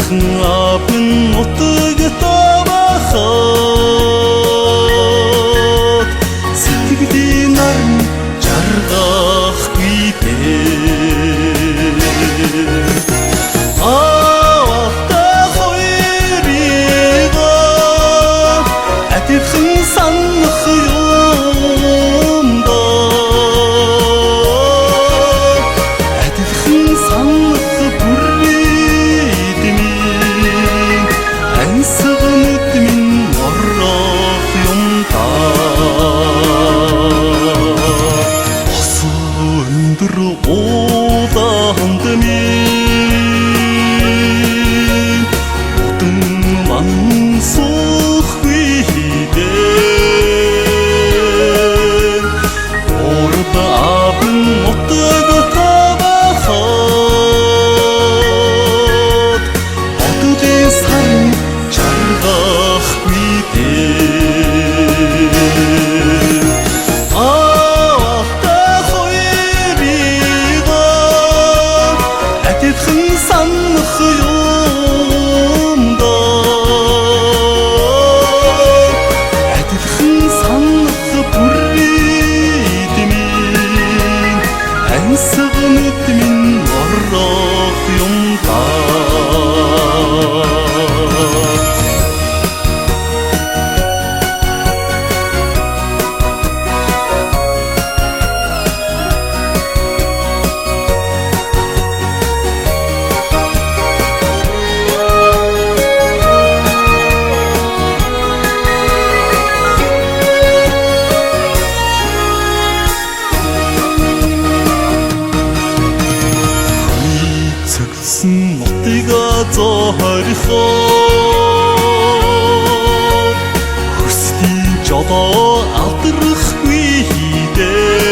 Адилхан аав минь нутаг тавахад сэтгэлийн наран жаргахгүй дээ. Аавтай хоёрыг адилхан санах юм даа. Адилхан санах бүрээд минь ансаг нүд минь орох юм даа. Ос өндөр ууланд минь удам мансуухгүй дээ. Урд аав нь нутаг тавахад бодлын сар жаргахгүй дээ. Аавтай хоёрыг адилхан санах юм даа. Адилхан санах бүрээд минь ансаг нүд минь орох юм даа. Цогцсон нутыг зорихоо хүслийн жолоо алдрахгүй дээ.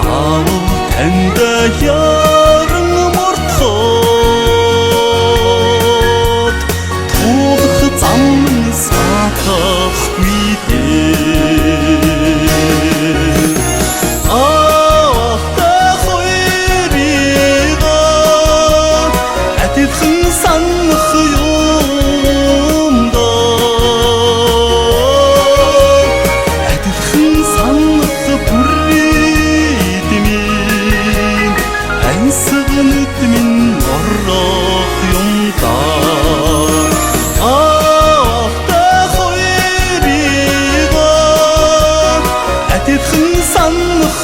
Аав танд яран мортоход туулах зам нь саатахгүй дээ. Аавтай хоёрыг адилхан санах юм даа. Адилхан санах бүрээд минь ансаг нүд минь орох юм даа. Аавтай хоёрыг адилхан санах